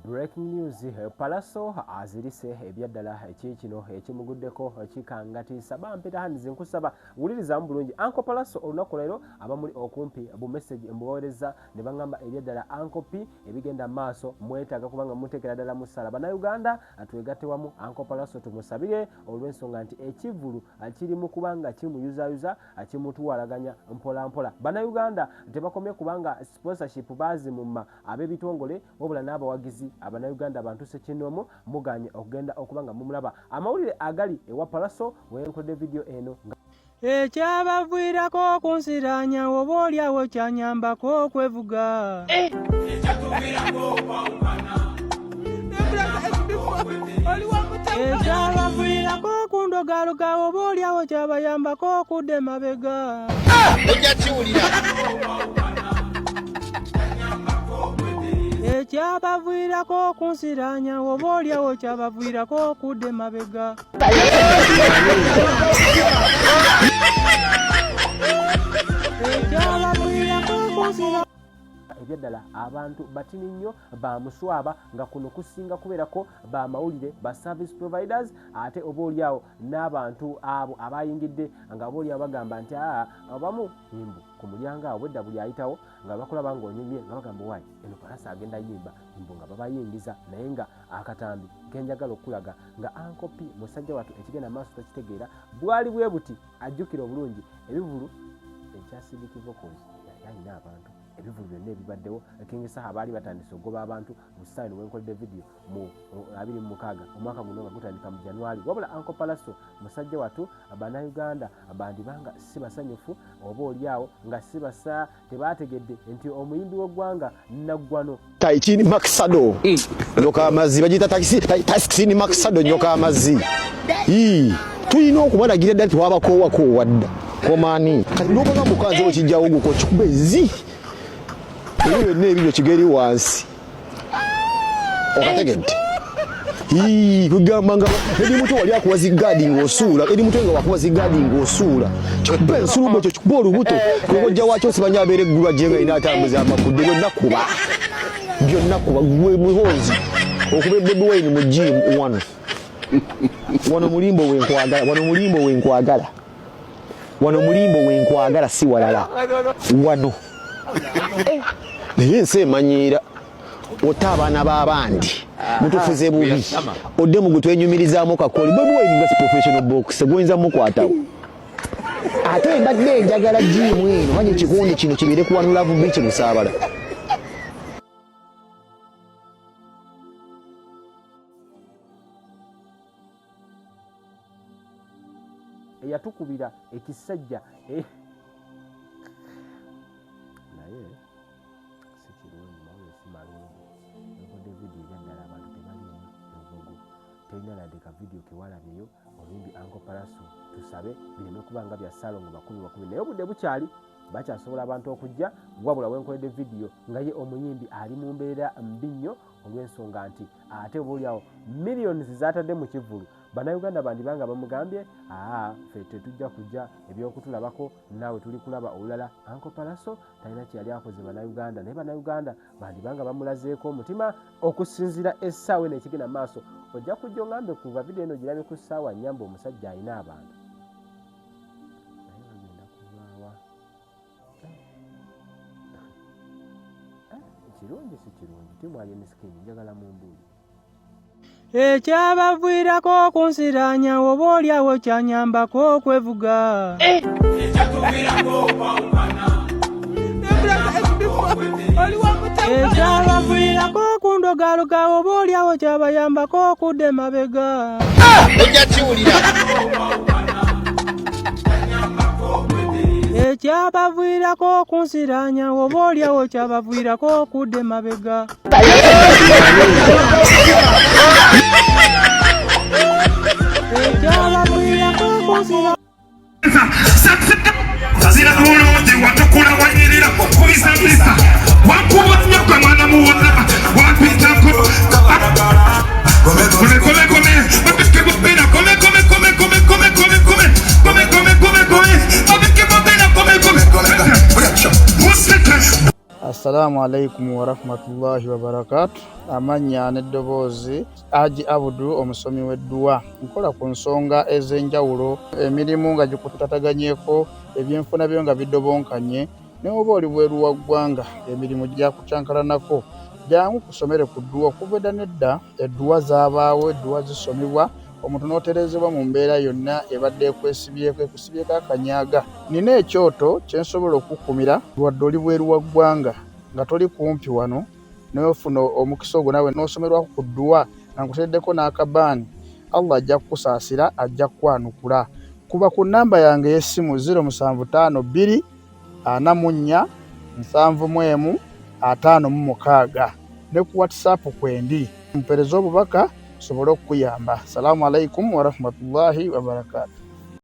Breaking news, Pallaso azirise ebyaddala ekiikino ekimuguddeko kikangatiisa. Bampita Hans, nkusaba wulirizamu bulungi. Uncle Pallaso olunaku leero abamuli okumpi bu message mbubawereza ne bangamba ebyaddala Uncle P ebigenda maaso mwetaaga kubanga muteekera ddala mu ssala. Bannayuganda twegatte wamu Uncle Pallaso tumusabire olw'ensonga nti ekivvulu kiri mu kubanga kimuyuzayuza kimutwalaganya mpolampola. Bannayuganda tebakomye kubanga sponsorship baazimumma ab'ebitongole wabula n'abawagizi Abannayuganda bantu ssekinnoomu mugaanye okugenda okuba nga mumulaba. Amawulire agali ewa Pallaso wenkoledde vidiyo eno nga. Ekyabaviirako okunsiraanya oba olyawo kyanyambako okwevuga. Ekyabaviirako okundogaloga oba olyawo kyabayambako okudda emabega. Ojja kiwulira. Ekyabaviirako okunsiraanya oba olyawo kyabaviirako okudda emabega. Ekyabaviirako okunsiraanya. Ebyaddala abantu batini nnyo bamuswaba nga kuno kusinga kubeerako bamawulire ba service providers ate oba oliawo n'abantu abo abayingidde nga oba oliawo bagamba nti aa abamu mbu ku mulyango awo bwedda buli ayitawo nga bakulaba ng'onyumye nga bagamba waayi eno Pallaso agenda yimba mbu nga babayingiza naye nga akatambi kenjagala okukulaga nga Uncle P musajja wattu ekigenda maaso takitegeera bwali bwe buti ajjukira obulungi ebivulu ekya Civic Vocals yali alina abantu ebivulu byonna ebibaddewo King Saha baali batandise okugoba abantu mu ssaawa eno wenkoledde vidiyo mu 26 omwaka guno nga gutandika mu January wabula Uncle Pallaso musajja wattu Bannayuganda bandibanga si basanyufu oba oliawo nga si basa tebaategedde nti omuyimbi w'eggwanga Naggwano Taikini Maxado nyoka amazzi bagiyita taxi taxi Maxado nyoka amazzi. Tulina okubalagira ddala twabakoowa dda komani kati nobanga mukazi okijjawo guko kikube zi ebyo byonna ebinyo kigeri wansi okategedde kugamba nga eri muto wali akuwa zigaadi ng'osuula eri muto nga wakuwa zigaadi ng'osuula kikuba ensulubu ekyo kikuba olubuto kukojja wakyo simanyi abeera eggulu ajje nga ina atambuza amakudde byonna kuba byonna kuba gwe muhoozi okuba bobi wine mu jimu wano wano mulimbo wenkwagala wano mulimbo wenkwagala wano mulimbo wenkwagala si walala wano eh, naye ensi emanyiira ota abaana b'abandi mutufuze bubi odde mu gutwenyumirizaamu kakoli bobi wine nga si professional box gwoyinza mukwatawo ate mbadde njagala jiimu eno manya ekikundi kino kibeere ku one love beach musaabala. Eyatukubira ekisajja eh. Naye si kirungi mawulire si malungi enkodde vidiyo ebyaddala abantu tebaliimu envugu terina ladde ka vidiyo kewalabyeyo omuyimbi Uncle Pallaso tusabe bireme kuba nga bya Ssalongo bakubi bakubi naye obudde bukyali bakyasobola abantu okujja wabula wenkoledde vidiyo nga ye omuyimbi ali mu mbeera mbi nnyo olw'ensonga nti ate oba oliawo millions zatadde mu kivvulu Bannayuganda bandiba nga bamugambye aa ffe tetujja kujja eby'okutulabako naawe tuli kulaba olulala. Uncle Pallaso talina kye yali akoze Bannayuganda naye Bannayuganda bandiba nga bamulazeeko omutima okusinziira essaawa eno ekigenda mu maaso. Ojja kujja ongambe kuva vidiyo eno ogirabye ku ssaawa nnya mbu omusajja alina abantu naye bagenda kuvaawa. Kirungi si kirungi tiimu Alien Skin njagala mumbuulire. Ekyabaviirako okunsiraanya oba olyawo kyanyambako okwevuga. Ekyabaviirako okundogaloga oba olyawo kyabayambako okudda emabega. Ojja kiwulira. Ekyabaviirako okunsiraanya oba olyawo kyabaviirako okudda emabega. Zira bulungi watukula wanyirira kubisa mpisa wakuba nnyo gwe mwana muwala wampitako kome kome kome babike bobera kome kome kome kome kome kome kome kome kome kome kome babike bobera kome kome. Assalamu Assalamu alaikum warahmatullahi wabarakatu. Amannya n'eddoboozi Haji Abudu, omusomi w'edduwa. Nkola ku nsonga ez'enjawulo, emirimu nga gikutataganyeko, ebyenfuna byo nga bidobonkanye, ne oba oli bweru wa ggwanga emirimu gyakukyankalanako, jangu kusomere ku dduwa. Okuva edda n'edda edduwa zaabaawo, edduwa zisomebwa omuntu n'otereezebwa mu mbeera yonna ebadde ekwesibyeko, ekusibyeko akanyaga. Nina ekyoto kye nsobola okukukumira wadde oli bweru wa ggwanga nga toli kumpi wano, n'ofuna omukisa ogwo naawe n'osomerwako ku dduwa nga nkuteereddeko n'akabaani. Allah ajja kukusaasira, ajja kukwanukula. Kuba ku nnamba yange ey'essimu 0752 44 71 56 ne ku WhatsApp kwendi, mpeereze obubaka nsobole okukuyamba. Salaamu alaikum warahmatullahi wabarakaatu.